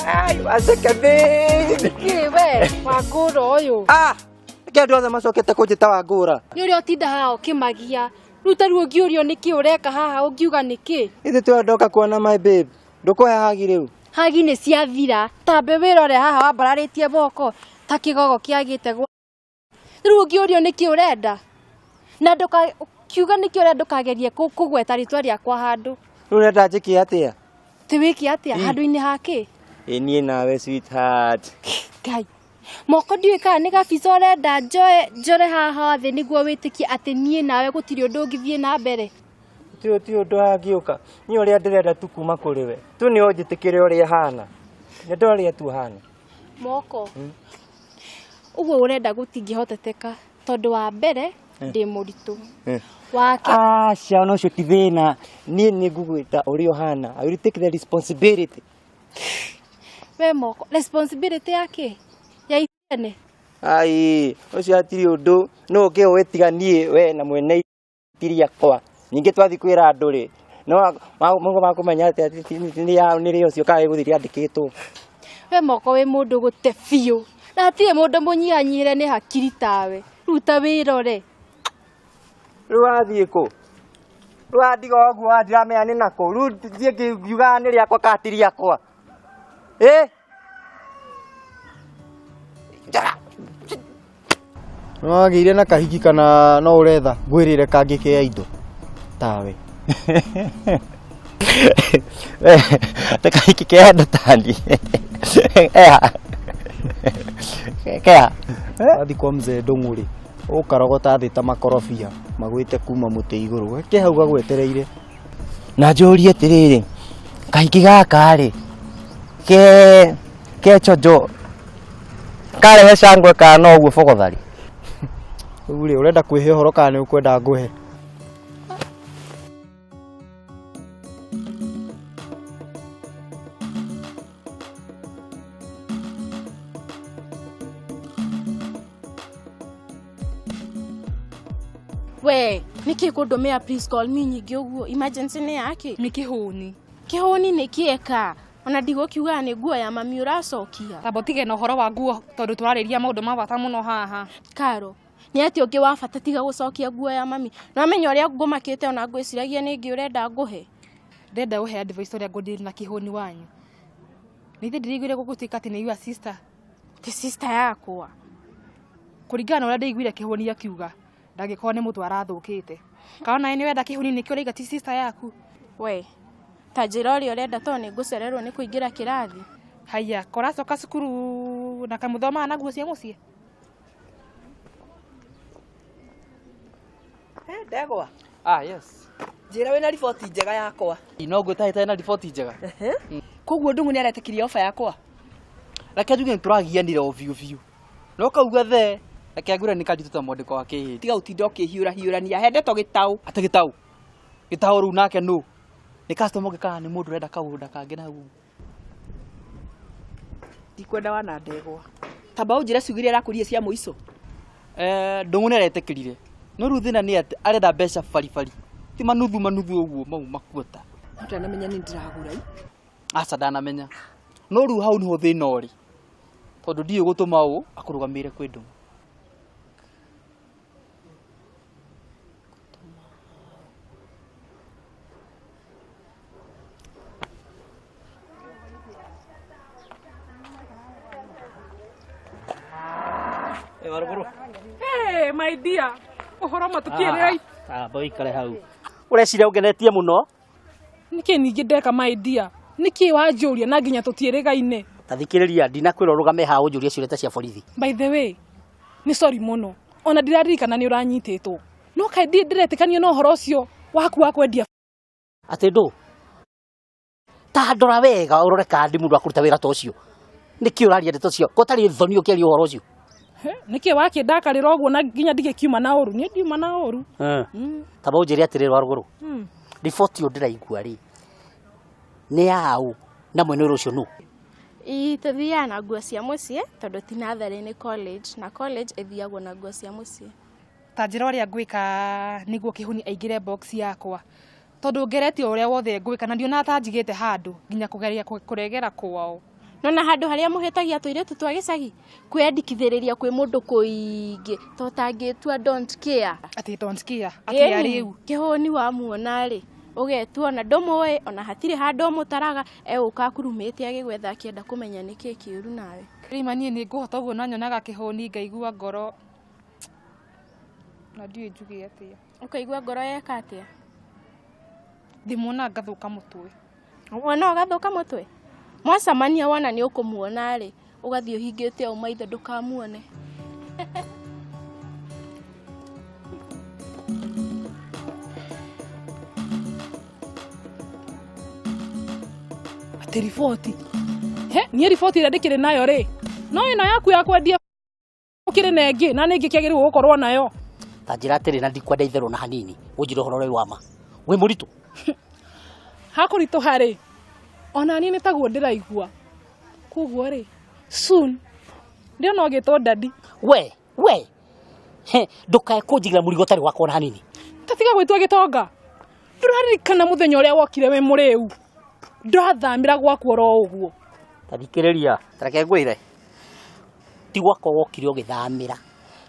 Ai, waceke babe. Kĩ we wangũra ũyũ Ah, reke andũ othe macokete kũnjĩta wangũra. nĩ ũrĩa ũtinda haha ũkĩmagia rĩu ta rĩu ũngĩũrio nĩkĩ ũreka haha ũngiuga nĩkĩ Ithuĩ tũrĩa kuona my babe. Ndũkũhe hagi rĩu. Hagi nĩ ciathira tambe wĩrore haha wambararĩtie moko ta kĩgogo kĩagĩte gwa rĩu ũngĩũrio nĩkĩ ũrenda na ndũka kiuga nĩkĩ ũrenda ndũkagerie kũgweta rĩtwa rĩakwa handũ. Rĩu ũrenda njĩke atĩa? Ti wĩke atĩa handũ-inĩ hakĩ? Ĩ niĩ nawe sweetheart. Ngai moko ndiũĩ kana nĩ gabica ũrenda njoe njore haha thĩ nĩguo wĩtĩkie atĩ niĩ nawe gũtirĩ ũndũ ũngĩthiĩ na mbere. Ti ũndũ hangĩũka. Niĩ ũrĩa ndĩrenda tu kuma kũrĩ we. Tu nĩ ũnjĩtĩkĩre ũrĩa hana. Nyenda ũrĩa tu hana. Moko ũguo ũrenda gũtingĩhoteteka tondũ wa mbere ndĩ mũritũ wake. Aca, ona ũcio ti thĩna. Niĩ nĩ ngũgwĩta ũrĩa ũhana. I will take the responsibility. We moko responsibility yake ya itene. Ai, ũcio hatirĩ ũndũ. No ũngĩ ũĩ tiga niĩ we na mwene rĩakwa. Ningĩ twathiĩ kwĩra andũ rĩ, no mũgo makũmenya atĩ nĩ rĩ ũcio kana gĩgũthiĩ rĩandĩkĩtwo. We moko wĩ mũndũ gũte biũ na hatirĩ mũndũ mũnyihanyihĩre nĩ hakiri tawe. Rĩu ta wĩrore. Rĩu wathiĩ kũ? Rĩu wandiga ũguo wandiramenya nĩ nakũ? Rĩu thiĩ ngiugaga nĩ rĩakwa kana ti rĩakwa? Ĩ? Nĩ wagĩire na kahiki kana no ũretha ngwĩrĩre kangĩ ke indo tawe? Te kahiki ke andũ tani. Eha. Kea. Wathi kwa mzee Ndũng'ũ rĩ, ũkarogota thĩ ta makorobia magwĩte kuma mũtĩ igũrũ ke hau gagwetereire. Na njũrie atĩrĩrĩ, kahiki gaka rĩ, ke chonjo karehe cangwe kana no ũguo bogothari? Rĩu rĩ, ũrenda kwĩhe ũhoro kana nĩ ũkwenda ngũhe? We nĩkĩ kũndũmĩra please call me nyingĩ ũguo? Emergency nĩ yake? Nĩ kĩhũni. Kĩhũni nĩ kĩeka ona ndigũkiugaga nĩ nguo ya mami ũracokia. Tamba ũtige na ũhoro wa nguo tondũ tũrarĩria maũndũ ma bata mũno haha. Karo nĩ atĩ ũngĩ wa bata tiga gũcokia nguo ya mami? Nĩwamenya ũrĩa ngũmakĩte ona ngwĩciragia nĩ ngĩ ũrenda ngũhe. Ndĩrenda gũhe advice ũrĩa ngũdeal na kĩhũni wanyu. Nĩ ithe ndĩraiguire gũgũtuĩka atĩ nĩ your sister. Ti sister yakwa. Kũringana na ũrĩa ndĩiguire kĩhũni akiuga, ndangĩkorwo nĩ mũtwe arathũkĩte. Kana nawe nĩ wenda kĩhũni nĩkĩo ũraiga ti sister yaku? We ta njĩra ũrĩa ũrenda tondũ nĩ ngũcererwo nĩ kũingĩra kĩrathi. Haya, koracoka cukuru na kamũthomaga na nguo cia mũciĩ? Ndegwa. Ah, yes. Njĩra wĩna riboti njega yakwa. No ngwĩtahĩte na riboti njega. Koguo Ndung'u nĩ aretĩkirie ofa yakwa? Reke njuge nĩ tũragianire o biũ biũ. No kauga the, reke ngwĩre nĩ karitũ ta mwandĩko wa kĩhĩndĩ. Tiga ũtinda ũkĩhiũrahiũrania, he ndeto gĩtaũ. Atĩ gĩtaũ? Gĩtaũ rĩu nake nũ? Nĩ customer ũngĩ kana nĩ mũndũ ũrenda kaũndũ kangĩ na hau? Ndikwenda wana ndegwa. Tamba ũnjĩre ciugo iria arakũrie cia mũico. Ndung'u nĩ aretĩkĩrire. No rĩu thĩna nĩ atĩ arenda mbeca baribari. Ti manuthu manuthu ũguo mau makuota. Ndanamenya nĩ ndĩragũra i. Aca ndanamenya. No rĩu hau nĩho thĩna ũrĩ. Tondũ ndiũĩ gũtũma ũ akũrũgamĩrĩre kwĩ Ndung'u. Hey, my dear. Ũhoro matukĩrĩra. Ah, boy ikare hau. Ũreciria ũngenetie mũno? Nĩkĩ ningĩ ndeka my dear? Nĩkĩ wanjũria na nginya tũtiĩrĩgaine? Ta thikĩrĩria, ndinakwĩra ũrũgame haha ũnjũrie ciũria ta cia borithi. By the way, nĩ sorry mũno. Ona ndiraririkana nĩ ũranyitĩtwo. No kaĩ ndirĩ ndĩretĩkania na ũhoro ũcio waku wa kwendia. Atĩ ndũ? Ta ndora wega ũrore kana ndi mũndũ wa kũruta wĩra ta ũcio. Nĩkĩ ũraria ndeto cio? Ko ũtarĩ thoni ũkĩaria ũhoro ũcio? Nĩkĩ wakĩndakarĩra ũguo na nginya ndigĩkiuma na ũru? Niĩ ndiuma na ũru. Tamba ũnjĩre atĩrĩrĩ Warũgũrũ. Riboti ĩyo ndĩraigua rĩ, nĩ yaũ na mwene wĩra ũcio nũ? Ii tũthiaga na nguo cia mũciĩ tondũ ti natharĩ nĩ college na college ĩthiagwo na nguo cia mũciĩ. Ta njĩra ũrĩa ngwĩka nĩguo kĩhuni aingĩre box yakwa. Tondũ ngeretie ũrĩa wothe ngwĩka na ndionaga ta njigĩte handũ nginya kũgeria kũregera kwao. Nona handũ harĩa mũhĩtagia tũirĩtu twa gĩcagi kwĩyandĩkithĩrĩria kwĩ mũndũ kũingĩ to tangĩtua don't care. Atĩ don't care atĩ arĩu. Kĩhũni wamuona rĩ ũgetua ona ndũmũĩ ona hatirĩ handũ ũmũtaraga egũka akurumĩte agĩgwetha akĩenda kũmenya nĩkĩ kĩũru nawe. Rĩma niĩ nĩ ngũhota ũguo na nyonaga kĩhũni ngaigua ngoro na ndiũĩ njuge atĩa. Ũkaigua ngoro yeka atĩa? Ndĩmuona ngathũka mũtwe. Wona ũgathũka mũtwe? Mwacemania wona nĩ ũkũmuona rĩ ũgathiĩ ũhingĩte o maitho ndũkamuone. Atĩ riboti. He, niĩ riboti ĩrĩa ndĩkĩrĩ nayo rĩ no ĩno yaku ya kwendia ũkĩrĩ na ĩngĩ na nĩ ĩngĩ kĩagĩrĩirwo gũkorwo nayo. Ta njĩra atĩrĩ na ndikwenda itherũ na hanini ũnjĩre ũhoro ũrĩa wa ma. Wĩ mũritũ? Hakũritũha rĩ ona niĩ nĩ taguo ndĩraigua. Koguo rĩ soon ndĩona ũgĩtwo daddy. We he ndũkae kũnjigĩra mũrigo ũtarĩ wakwa ona hanini. Ta tiga gwĩtua gĩtonga. Ndũraririkana mũthenya ũrĩa wokire wĩ mũrĩu. Ndathamĩra gwaku oro ũguo. Ta thikĩrĩria, ta reke ngwĩre. Ti gwakwa wokire ũgĩthamĩra.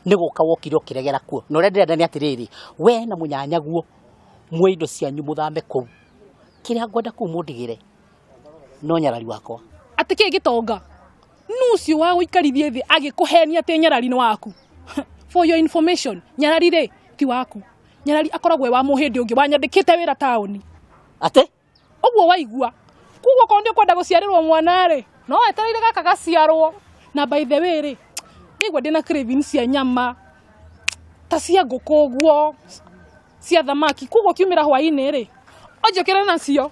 Nĩ gũka wokire ũkĩregera kuo. Na ũrĩa ndĩrenda nĩ atĩrĩrĩ, we na mũnyanyaguo muoe indo cianyu mũthame kũu. Kĩrĩa ngwenda kũu mũndigĩre no nyarari wakwa. Atĩ kĩ gĩtonga? Nũ ũcio wa gũikarithie thĩ agĩkũhenia atĩ nyarari nĩ waku? For your information, nyarari rĩ ti waku. Nyarari akoragwo e wa mũhĩndĩ ũngĩ wanyandĩkĩte wĩra taũni. Atĩ? Ũguo waigua. Koguo okorwo nĩ ũkwenda gũciarĩrwo mwana rĩ, no wetereire gaka gaciarwo. Na by the way rĩ, ndaigua ndĩna cravings cia nyama ta cia ngũkũ ũguo, cia thamaki. Koguo kiumĩra hwaĩ-inĩ rĩ, ũnjũkĩre nacio.